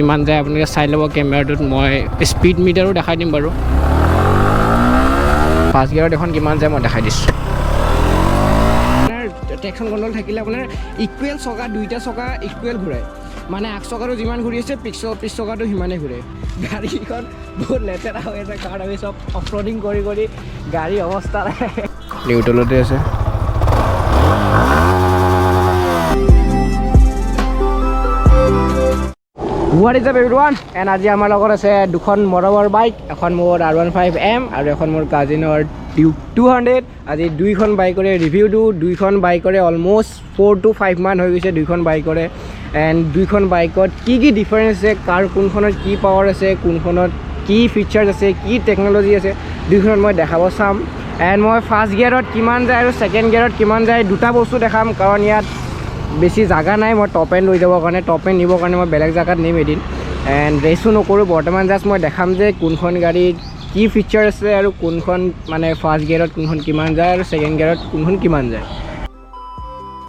কিমান যায় আপোনালোকে চাই ল'ব কেমেৰাটোত। মই স্পীড মিটাৰো দেখাই দিম বাৰু। ফাৰ্ষ্ট গিয়াৰত এখন কিমান যায় মই দেখাই দিছোঁ। আপোনাৰ ট্ৰেকশ্যন কণ্ট্ৰল থাকিলে আপোনাৰ ইকুৱেল চকা, দুইটা চকা ইকুৱেল ঘূৰাই, মানে আগ চকাটো যিমান ঘূৰি আছে পিছ চকাটো সিমানেই ঘূৰে। গাড়ীখন বহুত লেতেৰা হৈ আছে, কাৰণ আমি চব অফ ৰ'ডিং কৰি কৰি গাড়ী অৱস্থা নাই। নিউট্ৰেলতে আছে। What is up everyone, and আজি আমাৰ লগত আছে দুখন মৰমৰ বাইক, এখন মোৰ R15 M আৰু এখন মোৰ কাজিনৰ ডিউক 200। আজি দুইখন বাইকৰে ৰিভিউ দিওঁ। দুইখন বাইকৰে অলম'ষ্ট 4 টু 5 মান হৈ গৈছে দুইখন বাইকৰে। এণ্ড দুইখন বাইকত কি কি ডিফাৰেঞ্চ আছে, কাৰ কোনখনত কি পাৱাৰ আছে, কোনখনত কি ফিচাৰ্ছ আছে, কি টেকন'লজি আছে, দুইখনত মই দেখাব চাম। এণ্ড মই ফাৰ্ষ্ট গিয়াৰত কিমান যায় আৰু ছেকেণ্ড গিয়াৰত কিমান যায় দুটা বস্তু দেখাম, কাৰণ ইয়াত বেছি জাগা নাই মই টপ এণ্ড লৈ যাবৰ কাৰণে। টপ এণ্ড নিবৰ কাৰণে মই বেলেগ জেগাত নিম এদিন। এণ্ড ৰেচো নকৰোঁ বৰ্তমান, জাষ্ট মই দেখাম যে কোনখন গাড়ীত কি ফিচাৰ আছে আৰু কোনখন মানে ফাৰ্ষ্ট গিয়াৰত কোনখন কিমান যায় আৰু ছেকেণ্ড গিয়াৰত কোনখন কিমান যায়।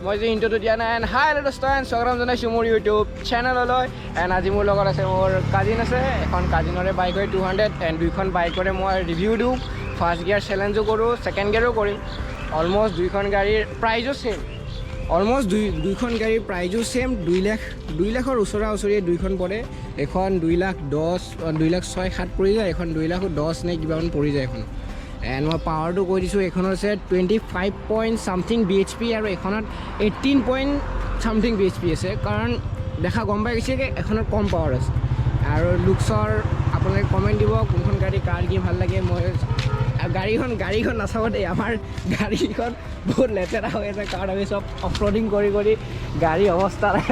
মই যে ইণ্ট্ৰটো দিয়া নাই। এণ্ড হাই হেল্ল' দোস্ত, এণ্ড স্বাগতম জনাইছোঁ মোৰ ইউটিউব চেনেললৈ। এণ্ড আজি মোৰ লগত আছে মোৰ কাজিন আছে, এখন কাজিনৰে বাইক হয় 200। এণ্ড দুইখন বাইকৰে মই ৰিভিউ দিওঁ, ফাৰ্ষ্ট গিয়াৰ চেলেঞ্জো কৰোঁ, ছেকেণ্ড গিয়াৰো কৰিম। অলম'ষ্ট দুইখন গাড়ীৰ প্ৰাইজো ছেইম, অলম'ষ্ট দুইখন গাড়ীৰ প্ৰাইজো ছেইম, 2 লাখ, 2 লাখৰ ওচৰা ওচৰিয়ে দুইখন পৰে। এখন 2 লাখ 10, 2 লাখ 6-7 পৰি যায়, এখন 2 লাখ 10 নে কিবামান পৰি যায় এখন। এণ্ড মই পাৱাৰটো কৈ দিছোঁ, এইখনত আছে 25 point something BHP আৰু এইখনত 18 পইণ্ট ছামথিং BHP আছে। কাৰণ দেখা গম পাই গৈছে যে এখনত কম পাৱাৰ আছে। আৰু লুকছৰ আপোনালোকে কমেণ্ট দিব কোনখন গাড়ী কাৰ কি ভাল লাগে। মই গাড়ীখন নাচাব দেই, আমাৰ গাড়ীখন বহুত লেতেৰা হৈ আছে, কাৰণ আমি চব অফ ৰ'ডিং কৰি কৰি গাড়ী অৱস্থা নাই,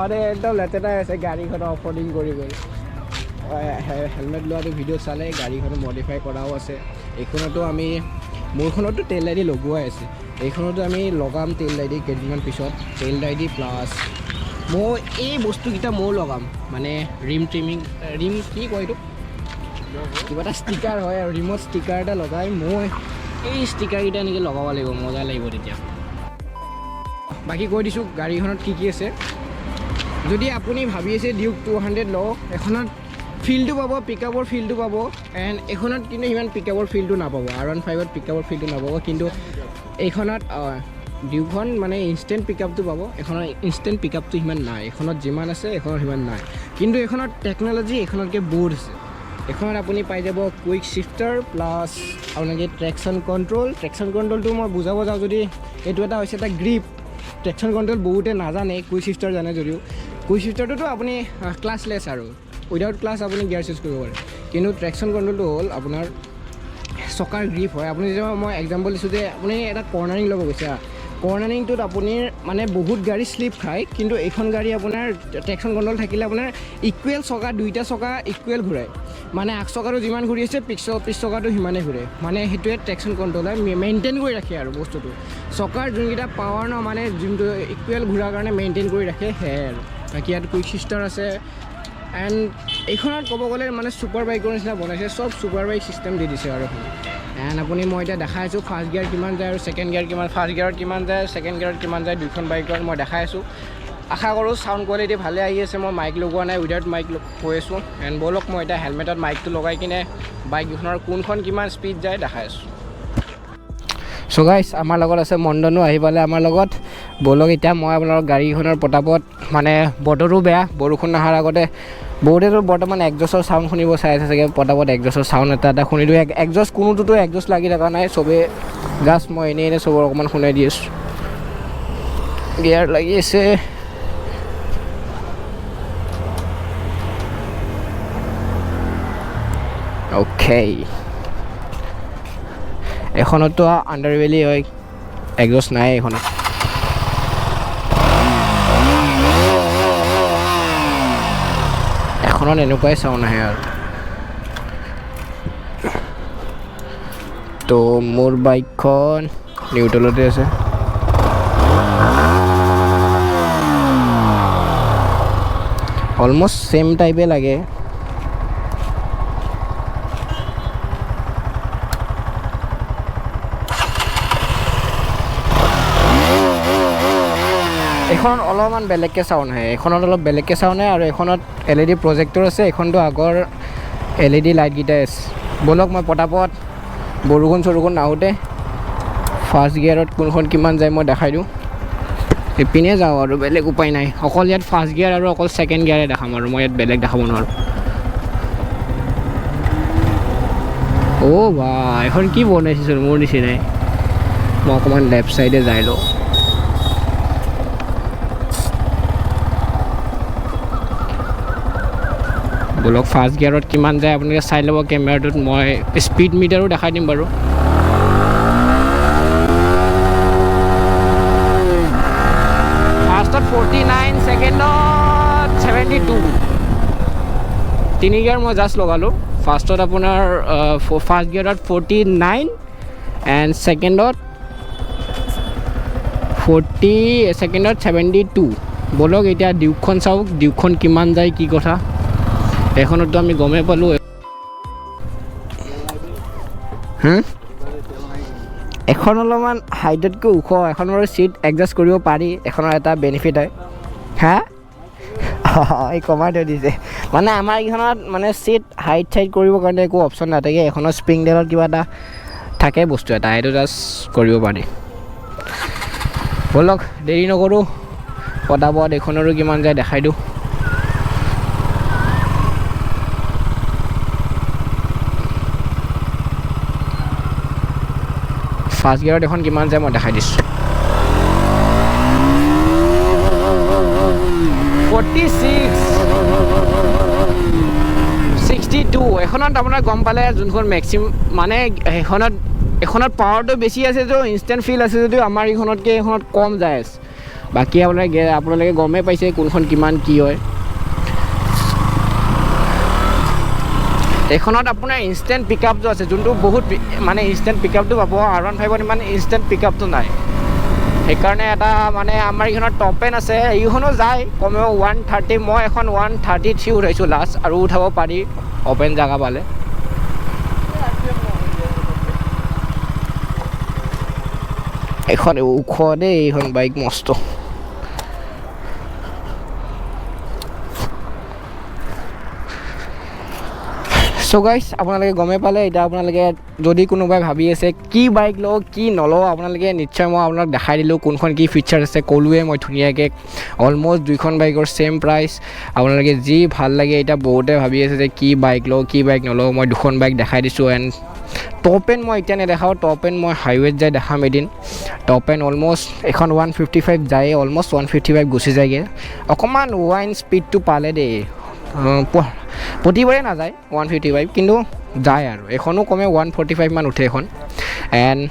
মানে একদম লেতেৰা হৈ আছে গাড়ীখন অফ ৰ'ডিং কৰি কৰি। হেলমেট লোৱাটো ভিডিঅ' চালে, গাড়ীখনো মডিফাই কৰাও আছে। এইখনতো আমি, মোৰখনতো তেল আইডি লগোৱাই আছে, এইখনতো আমি লগাম তেল আইডি কেইদিনমান পিছত, তেল আইডি প্লাছ মই এই বস্তুকেইটা ময়ো লগাম, মানে ৰিম ট্ৰিমিং, ৰিম কি কয় এইটো, কিবা এটা ষ্টিকাৰ হয় আৰু ৰিমত ষ্টিকাৰ এটা লগাই মই এই ষ্টিকাৰকেইটা এনেকৈ লগাব লাগিব, মজা লাগিব তেতিয়া। বাকী কৈ দিছোঁ গাড়ীখনত কি কি আছে। যদি আপুনি ভাবি আছে ডিউক 200 লওঁ, এখনত ফিলটো পাব, পিক আপৰ ফিলটো পাব। এণ্ড এইখনত কিন্তু সিমান পিক আপৰ ফিলটো নাপাব, R15ত পিক আপৰ ফিলটো নাপাব। কিন্তু এইখনত ডিউকখন মানে ইনষ্টেণ্ট পিক আপটো পাব, এইখনৰ ইনষ্টেণ্ট পিক আপটো সিমান নাই। এইখনত যিমান আছে এইখনত সিমান নাই, কিন্তু এইখনত টেকন'লজি এইখনতকৈ বহুত আছে। এইখনত আপুনি পাই যাব কুইক শ্বিফ্টাৰ প্লাছ আপোনালোকে ট্ৰেকশ্যন কণ্ট্ৰল। ট্ৰেকশ্যন কণ্ট্ৰলটো মই বুজাব যাওঁ যদি, এইটো এটা হৈছে এটা গ্ৰীপ। ট্ৰেকশ্যন কণ্ট্ৰল বহুতে নাজানে, কুইক শ্বিফ্টাৰ জানে যদিও। কুইক শ্বিফ্টাৰটোতো আপুনি ক্লাছলেছ আৰু উইদাউট ক্লাছ আপুনি গিয়াৰ চেঞ্জ কৰিব পাৰে। কিন্তু ট্ৰেকশ্যন কণ্ট্ৰলটো হ'ল আপোনাৰ চকাৰ গ্ৰীপ হয়। আপুনি যেতিয়া মই এক্সাম্পল দিছোঁ যে আপুনি এটা কৰ্ণাৰিং ল'ব গৈছে, কৰ্ণাৰিংটোত আপুনি মানে বহুত গাড়ী শ্লিপ খায়, কিন্তু এইখন গাড়ী আপোনাৰ ট্ৰেকশ্যন কণ্ট্ৰল থাকিলে আপোনাৰ ইকুৱেল চকা, দুইটা চকা ইকুৱেল ঘূৰাই, মানে আগ চকাটো যিমান ঘূৰি আছে পিছ চকাটো সিমানেই ঘূৰে, মানে সেইটোৱে ট্ৰেকশ্যন কণ্ট্ৰল হয়, মেইনটেইন কৰি ৰাখে। আৰু বস্তুটো চকাৰ যোনকেইটা পাৱাৰ ন, মানে যোনটো ইকুৱেল ঘূৰাৰ কাৰণে মেইনটেইন কৰি ৰাখে, সেয়াই। আৰু বাকী ইয়াত কুইক শ্বিফ্টাৰ আছে। এণ্ড এইখনত ক'ব গ'লে মানে ছুপাৰ বাইকৰ নিচিনা বনাইছে, চব ছুপাৰ বাইক ছিষ্টেম দি দিছে আৰু এখন। এণ্ড আপুনি মই এতিয়া দেখাই আছোঁ ফাৰ্ষ্ট গিয়াৰ কিমান যায় আৰু ছেকেণ্ড গিয়াৰ কিমান, ফাৰ্ষ্ট গিয়াৰত কিমান যায়, ছেকেণ্ড গিয়াৰত কিমান যায়, দুইখন বাইকত মই দেখাই আছোঁ। আশা কৰোঁ চাউণ্ড কোৱালিটি ভালে আহি আছে। মই মাইক লগোৱা নাই, উইদাউট মাইক কৈ আছোঁ। এণ্ড ব'লক, মই এতিয়া হেলমেটত মাইকটো লগাই কিনে বাইক দুখনৰ কোনখন কিমান স্পীড যায় দেখাই আছোঁ। চ' গাইছ, আমাৰ লগত আছে মণ্ডনো, আহি পালে আমাৰ লগত। ব'লক, এতিয়া মই আপোনালোকৰ গাড়ীখনৰ পটাপট, মানে বতৰো বেয়া, বৰষুণ নহাৰ আগতে, বহুতেতো বৰ্তমান একজছৰ চাউণ্ড শুনিব চাই আছে চাগে, পটাপট একজছৰ চাউণ্ড এটা এটা শুনি দিওঁ। একজছ কোনোটোতো একজছ লাগি থকা নাই, চবেই জাষ্ট মই এনেই এনেই চবৰ অকণমান শুনাই দি আছোঁ। গিয়াৰ লাগি আছে। অ'কে, এখনতো আণ্ডাৰবেলি হয়, একজছ নাই এইখনত। এখনত এনেকুৱাই চাউণ্ড আহে আৰু। তো মোৰ বাইকখন নিউট্ৰেলতে আছে। অলমষ্ট ছেম টাইপে লাগে। এইখনত অলপমান বেলেগকৈ চাউণ্ড আহে, এইখনত অলপ বেলেগকৈ চাউণ্ড আহে। আৰু এইখনত এলইডি প্ৰজেক্টৰ আছে, এইখনটো আগৰ এলইডি লাইটকেইটাই আছে। ব'লক মই পটাপট বৰষুণ চৰষুণ নাহোঁতে ফাৰ্ষ্ট গিয়াৰত কোনখন কিমান যায় মই দেখাই দিওঁ। এইপিনে যাওঁ আৰু, বেলেগ উপায় নাই। অকল ইয়াত ফাৰ্ষ্ট গিয়াৰ আৰু অকল ছেকেণ্ড গিয়াৰে দেখাম আৰু, মই ইয়াত বেলেগ দেখাব নোৱাৰোঁ। অ' বা, এইখন কি বনাইছেচোন মোৰ নিচিনাই। মই অকণমান লেফ্ট ছাইডে যাই লওঁ। ব'লক ফাৰ্ষ্ট গিয়াৰত কিমান যায় আপোনালোকে চাই ল'ব কেমেৰাটোত, মই স্পীড মিটাৰো দেখাই দিম বাৰু। ফাৰ্ষ্টত 49, ছেকেণ্ডত 72। তিনি গিয়াৰ মই জাষ্ট লগালোঁ। ফাৰ্ষ্টত আপোনাৰ ফাৰ্ষ্ট গিয়াৰত 49 এণ্ড ছেকেণ্ডত 40, ছেকেণ্ডত 72। ব'লক এতিয়া ডিউকখন চাওক, ডিউকখন কিমান যায় কি কথা। এইখনততো আমি গমেই পালোঁ। এখন অলপমান হাইটতকৈ ওখ, এখন বাৰু ছিট এডজাষ্ট কৰিব পাৰি, এখনৰ এটা বেনিফিট হয়। হা, এই কমাই থৈ দিছে। মানে আমাৰ এইখনত মানে ছিট হাইট চাইট কৰিবৰ কাৰণে একো অপশ্যন নাথাকে। এইখনৰ স্প্ৰিংডেলত কিবা এটা থাকে বস্তু এটা, সেইটো জাষ্ট কৰিব পাৰি। ব'লক দেৰি নকৰোঁ, পটাপট এইখনৰো কিমান যায় দেখাই দিওঁ। ফাৰ্ষ্ট গিয়াৰত এখন কিমান যায় মই দেখাই দিছোঁ। 46, 62। এখনত আপোনাৰ গম পালে যোনখন মেক্সিম, মানে এইখনত পাৱাৰটো বেছি আছে যদিও ইনষ্টেণ্ট ফিল আছে যদিও আমাৰ এইখনতকৈ এইখনত কম যায় আছে। বাকী আপোনালোকে গমেই পাইছে কোনখন কিমান কি হয়। এইখনত আপোনাৰ ইনষ্টেণ্ট পিক আপটো আছে, যোনটো বহুত মানে ইনষ্টেণ্ট পিক আপটো পাব। আৰ ওৱান ফাইভত ইমান ইনষ্টেণ্ট পিক আপটো নাই, সেইকাৰণে এটা মানে আমাৰ এইখনত টপ এণ্ড আছে, এইখনো যায় কমেও 130। মই এখন 133 উঠাইছোঁ লাষ্ট, আৰু উঠাব পাৰি অ'পেন জেগা পালে। এইখন ওখ দেই, এইখন বাইক মস্ত। চ' গাইজ, আপোনালোকে গমেই পালে। এতিয়া আপোনালোকে যদি কোনোবাই ভাবি আছে কি বাইক লওঁ কি নলওঁ, আপোনালোকে নিশ্চয় মই আপোনাক দেখাই দিলোঁ কোনখন কি ফিচাৰ আছে, ক'লোৱে মই ধুনীয়াকৈ। অলমষ্ট দুইখন বাইকৰ ছেইম প্ৰাইচ, আপোনালোকে যি ভাল লাগে। এতিয়া বহুতে ভাবি আছে যে কি বাইক লওঁ কি বাইক নলওঁ, মই দুখন বাইক দেখাই দিছোঁ। এণ্ড টপ এণ্ড মই এতিয়া নেদেখাওঁ, টপ এণ্ড মই হাইৱেত যাই দেখাম এদিন। টপ এণ্ড অলমষ্ট এখন 155 যায়, অলমষ্ট 155 গুচি যায়গৈ। অকণমান ৱাইন স্পীডটো পালে দেই, প্ৰতিবাৰে নাযায় 155, কিন্তু যায় আৰু। এইখনো কমেও 145 মান উঠে এখন। এণ্ড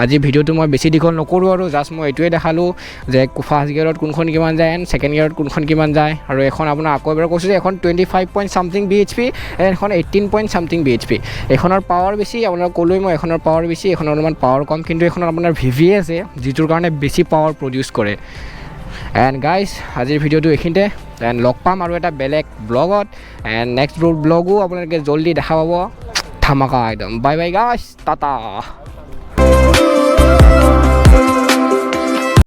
আজি ভিডিঅ'টো মই বেছি দীঘল নকৰোঁ আৰু, জাষ্ট মই এইটোৱে দেখালোঁ যে ফাৰ্ষ্ট গিয়াৰত কোনখন কিমান যায় এণ্ড ছেকেণ্ড গিয়াৰত কোনখন কিমান যায়। আৰু এখন আপোনাৰ আকৌ এবাৰ কৈছোঁ যে এখন 25 point something BHP and এখন 18 পইণ্ট ছামথিং BHP। এইখনৰ পাৱাৰ বেছি, আপোনাক ক'লোৱেই মই, এইখনৰ পাৱাৰ বেছি, এইখনৰ অলপমান পাৱাৰ কম, কিন্তু এইখনত আপোনাৰ VVA আছে, যিটোৰ কাৰণে বেছি পাৱাৰ প্ৰডিউচ কৰে। এণ্ড গাইজ, আজিৰ ভিডিঅ'টো এইখিনিতে। এণ্ড লগ পাম আৰু এটা বেলেগ ব্লগত। এণ্ড নেক্সট ব্লগো আপোনালোকে জল্দি দেখা পাব, ধামাকা একদম। Bye bye guys, tata.